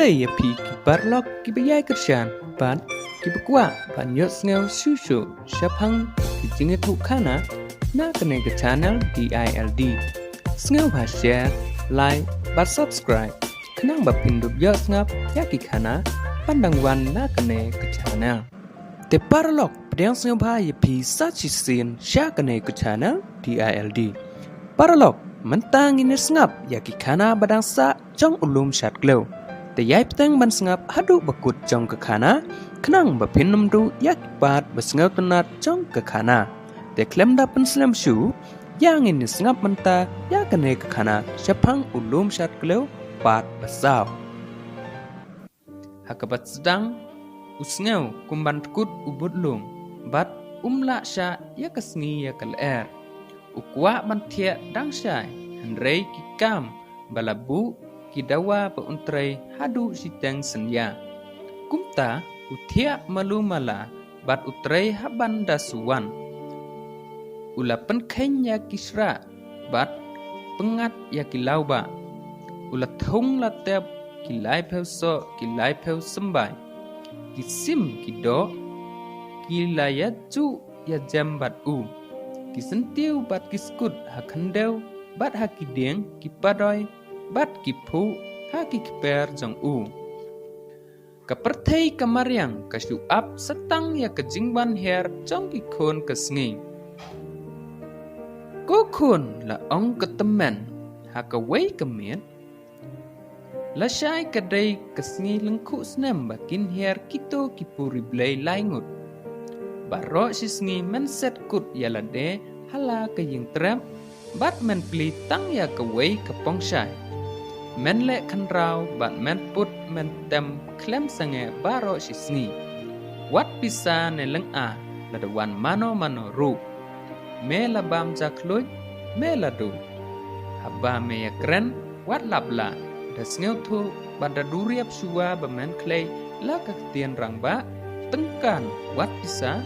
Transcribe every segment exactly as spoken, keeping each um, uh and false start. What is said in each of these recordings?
Te ïa phi ki paralok kiba ïai kyrshan bad kiba kwah ban ïohsngew shuh shuh shaphang ki jingïathuhkhana na kane ka channel D I L D. Sngewbha share, like bad subscribe khnang ba phin dup ïohsngew ïa ki khana ban dang wan na kane ka channel. Te paralok, pdiang sngewbha ïa phi sa shisien sha kane ka channel D I L D. Paralok, mynta ngin ïa sngap ïa ki khana ba dang sah jong u lum shad kleu. Te ïai bteng ban sngap haduh ba kut jong ka khana khnang ba phin ym duh ïa ki part ba sngewtynnat jong ka khana. Te khlem da pynslem shuh, ïa ngin ïa sngap mynta ïa kane ka khana shaphang u lum shad kleu part ba saw. Ha kaba sdang, u sngew kum ban tkut u budlung bad um lah shah ïa ka sngi ïa ka lyer. U kwah ban thiah dang shai, hynrei ki kam ba la buh ki dawa ba un trei haduh shiteng synñia. Kumta u thiah malu mala bad u trei haban da suwan. U la pynkheiñ ïa ki shrah bad pyngngad ïa ki lawbah. U la thung la tep ki laiphew soh ki laiphew symbai. Ki sim ki doh ki la ïa juh ïa jem bad u. Ki syntiew bad ki skut ha khyndew bad ha ki dieng ki padoi bad ki phuh ha ki kper jong u. Ka pyrthei ka mariang ka shu ap sa tang ïa ka jingwan hiar jong ki khun ka sngi. Ko khun, la ong ka tymmen ha kawei ka miet, lashai ka dei ka sngi lyngkhuh snem ba kin hiar kito ki puri blei lai ngut. Baroh shi sngi men set kut ïa lade ha la ka ïing trep bad men plie tang ïa kawei ka pongshai. Men leh khynraw bad men put men tem khlem sangeh baroh shi sngi. Wat pisa ne lynga lada wan mano mano ruh. Me la bam ja khluit, me la duh. Haba me ïa kren, wat lap lah, da sngewthuh bad da duriap shuwa ba men khlei la ka ktien rangbah. Tyngkan wat pisa,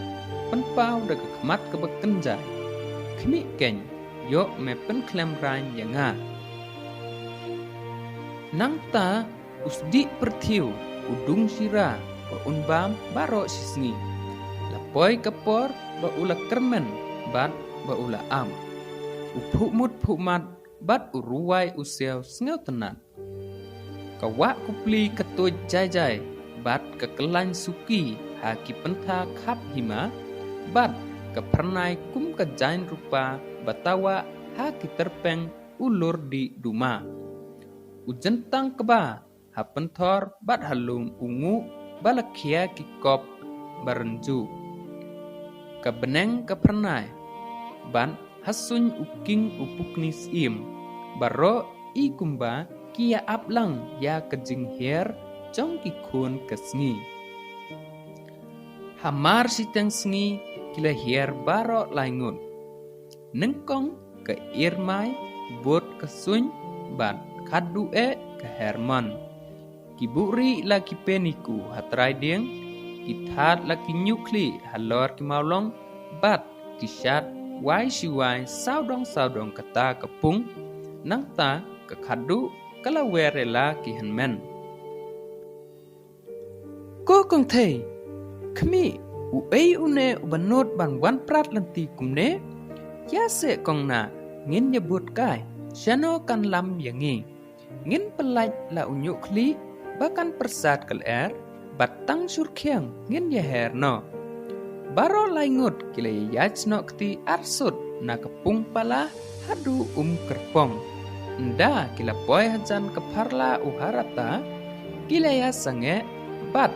pynpaw da ka khmat kaba kynjai. Khmih keiñ, ïoh me pynkhlem rain ïa nga. Nangta u sdieh pyrthiew u dung shira ba un bam baroh shi sngi. La poi ka por ba u la kyrmen bad ba u la am. U phuh mut phuh mat bad u ruwai u siaw sngewtynnat. Ka wah kupli ka tuid jai jai bad ka kyllaiñ suki ha ki pyntha khap hima bad ka phyrnai kum ka jaiñ rupa ba tawah ha ki tyrpeng u lur dih duma. U jyntang kba ha pynthor bad ha lum u nguh ba la khia ki kop ba rynjuh. Ka bneng ka phyrnai bad ha suiñ u king u pukni syiem, baroh i kumba ki ïa ap lang ïa ka jinghiar jong ki khun ka sngi. Hamar shiteng sngi ki la hiar baroh lai ngut. Nyngkong ka irmai, bud ka suiñ bad khadduh eh ka hermon. Ki buhrieh la ki peniku ha trai dieng, ki thad la ki ñiuhkhlieh halor ki mawlong bad ki shad wai shi wai sawdong sawdong kata ka pung. Nangta ka khadduh ka la wer ïa la ki hynmen. Ko kong thei, khmih, uei une uba nud ban wan prat lynti kumne? Ïa seh kong na, ngin ïa bud kai, shano kan lam ïa ngi. Ngin pyllait la u ñiuhkhlieh ba kan pyrsad ka lyer, bad tang shurkhiang ngin ïa her noh. Baroh lai ngut ki la ïa ïaid snoh kti arsut na ka pung pala haduh um kyrpong. Ynda ki la poi hajan ka pharla u Harata, ki la ïa sangeh bad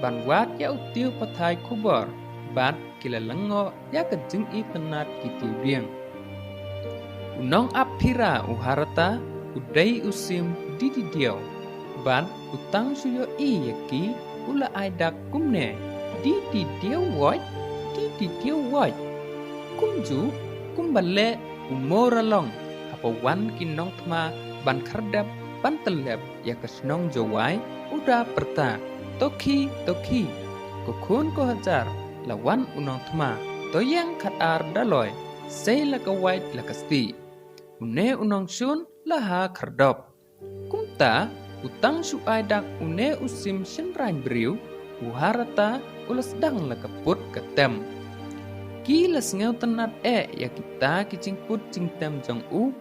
ban wad ïa u tiew pathai khubor bad ki la lyngngoh ïa ka jingitynnat ki tiew dieng. U nong ap phira u Harata u dei u sim didi diaw bad u tang shu ïohi ïa ki u la ai dak kumne, didi diaw wot, didi diaw wot. Kumjuh kumba leh u Mawralong haba wan ki nongthma ban khyrdep ban tyllep ïa ka shnong Jowai, u da pyrta, to khie, to khie, ko khun ko hajar, la wan u nongthma, to ïeng khatar da loi, sei la ka wait la ka stieh. Une u nongshun la ha khyrdop. Kumta U tang shu ai dak une u sim shynraiñ briew, u Harata u la sdang la ka put ka tem. Ki la sngewtynnad eh ïa kita ki jingput jingtem jong u,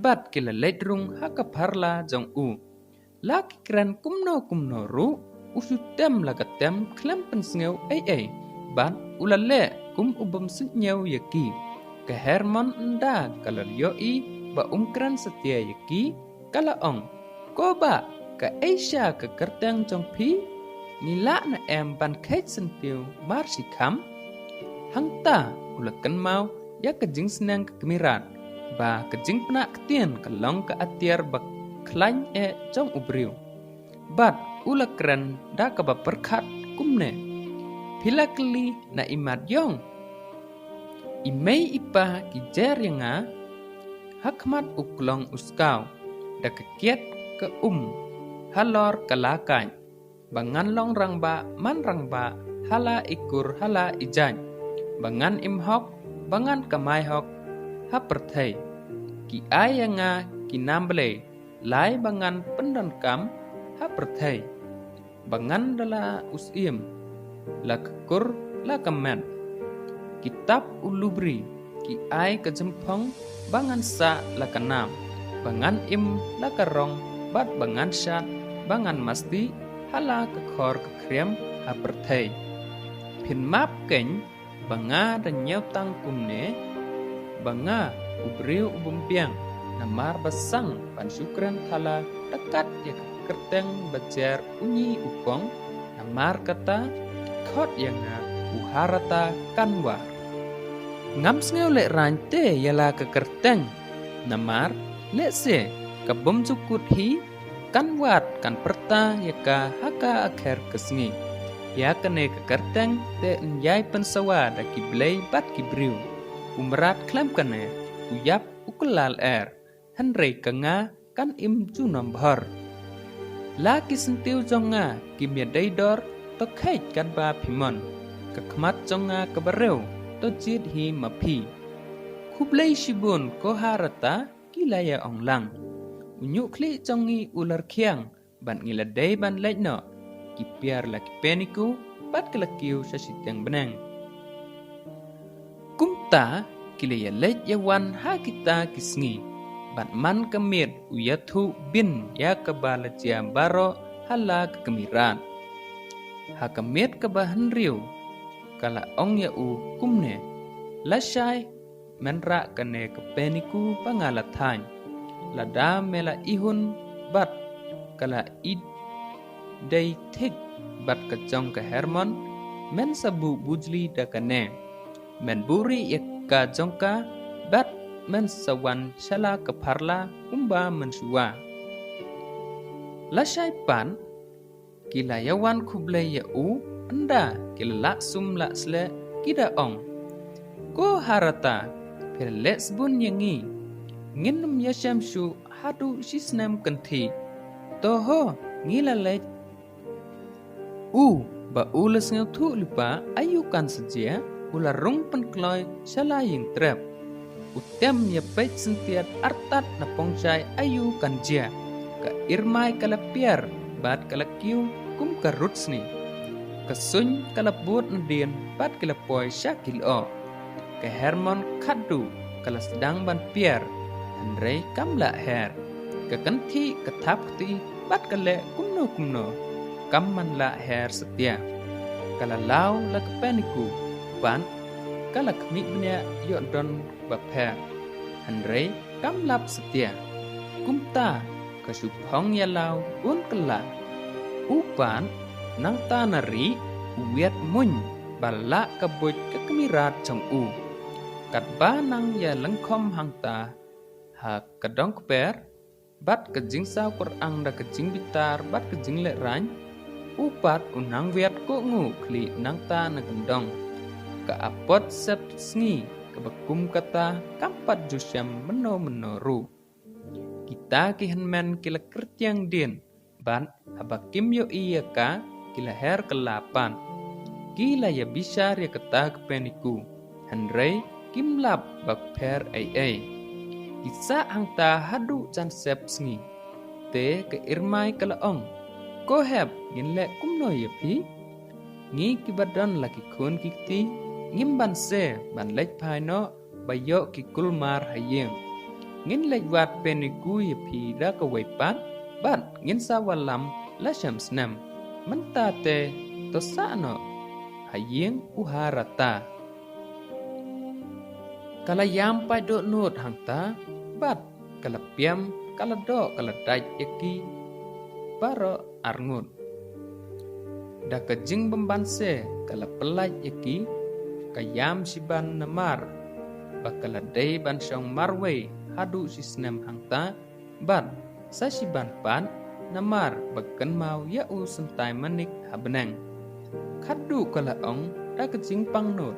bad ki la leit rung ha ka pharla jong u. La ki kren kumno kumno ruh, u shu tem la ka tem khlem pynsngew ei ei, bad u la leh kum u bym suidñiew ïa ki. Ka Hermon ynda ka la ïohi ba um kren satia ïa ki, ka la ong, "Ko bah, kaei sha ka kyrteng jong phi? Ngi lah ne em ban kheit syntiew mar shi kham?" Hangta u la kynmaw ïa ka jingsneng ka kmie rat, ba ka jingpynah ktien ka long ka atiar ba khlaiñ eh jong u briew. Bad u la kren da kaba pyrkhat kumne, "Phi la kylli na i mat ïong? I mei i pa ki jer ïa nga ha khmat u klong u skaw, da ka kiad ka um halor ka la kaiñ, ba ngan long rangbah man rangbah ha la i kur ha la i jaiñ, ba ngan im hok, ba ngan kamai hok ha pyrthei. Ki ai ïa nga ki nam blei lai ba ngan pyndonkam ha pyrthei, ba ngan da la u syiem, la ka kur la ka met. Ki tap u lubri, ki ai ka jymphong ba ngan sah la ka nam, ba ngan im la ka rong, bad ba ngan shad, ba ngan masti ha la ka khor ka khriam ha pyrthei. Phin map keiñ ba nga da ñiewtang kumne, ba nga u briew u bym biang, namar ba sang ban shu kren thala da kat ïa ka kyrteng ba jer u ñi u kong, namar kata khot ïa nga u Harata Kanwar. Ngam sngew lehraiñ te ïa la ka kyrteng, namar lehse ka bym ju kut hi, kan wad kan pyrta ïa ka ha ka akher ka sngi. Ïa kane ka kyrteng te yn ïai pynsawa da ki blei bad ki briew. U mrad khlem kane u ïap u kylla lyer, hynrei ka nga kan im junom bhor. La ki syntiew jong nga kim ïadei dor, to kheit katba phi mon. Ka khmat jong nga kaba riew to jied hi ma phi." "Khublei shibun ko Harata," ki la ïa ong lang. "U ñiuh khlieh jong ngi u la rkhiang, bad ngi la dei ban leit noh." Ki piar la ki peniku bad ki la kiew sha shiteng bneng. Kumta ki la ïa leit ïa wan ha kita ki sngi, bad man ka miet u ïathuh bun ïa kaba la jia baroh ha la ka kmie rat. Ha ka miet kaba hynriew ka la ong ïa u kumne, "Lashai men rah kane ka peniku ba nga la thaiñ. Lada me la ihun bad ka la i dei thik bad ka jong ka Hermon, men sa buh bujli da kane. Men buhrieh ïa ka jong ka bad men sa wan sha la ka pharla kumba mynshuwa." Lashai pat ki la ïa wan khublei ïa u, ynda ki la lah sum lah sleh ki da ong, "Ko Harata, phi la leh sbun ïa ngi, ngin ym ïashem shuh haduh shisnem kynthih. To ho, ngi la leit." U ba u la sngewthuh lypa aïu kan sa jia, u la rung pynkloi sha la ïing trep. U tem ïa peit syntiat artat na pongshai aïu kan jia. Ka irmai ka la piar bad ka la kiew kum ka rut sni. Ka suiñ ka la bud nadien bad ki la poi sha ki lyoh. Ka Hermon khatduh ka la sdang ban piar, hynrei kam lah her. Ka kynthih ka thap kti bad ka leh kumno kumno, kam man lah her satia. Ka la law la ka peniku, bad ka la khmih bniah ïoh don ba pher, hynrei kam lap satia. Kumta ka shu phong ïa law bun kylla. U pat nangta na ri u wiat muiñ ba lah ka buit ka kmie rat jong u. Katba nang ïa lyngkhom hangta ha ka dong kper bad ka jingsaw kyrang da ka jingbitar bad ka jinglehrain, u pat u nang wiat kohnguh khlieh nangta na kyndong. Ka apot sep sngi kaba kum kata kam pat ju shem mynno mynno ruh. Kita ki hynmen ki la kyrtiang dien, bad haba kim ïohi ïa ka, ki la her kylla pat. Ki la ïa bishar ïa kata ka peniku, hynrei kim lap ba pher ei ei. Ki sah hangta haduh jan sep sngi. Te ka Irmai ka la ong, ko hep, ngin leh kumno ïa phi? Ngi kiba don la ki khun ki kti, ngim banse ban leit phai noh ba ïoh ki kulmar ha ïing. Ngin leit wad peniku ïa phi da kawei pat, bad ngin sa wallam la shem snem. Mynta te, to sah noh ha ïing u ha rta. Ka la ïam paidnoh hangta, bad ka la piam, ka la doh, ka la dait ïa ki baroh arngut. Da ka jingbymbanse ka la pyllait ïa ki, ka ïam shiban namar ba ka la dei ban shong marwei haduh shisnem hangta, bad sa shiban pat namar ba kynmaw ïa u syntai manik ha bneng. Khadduh ka la ong da ka jingpangnud.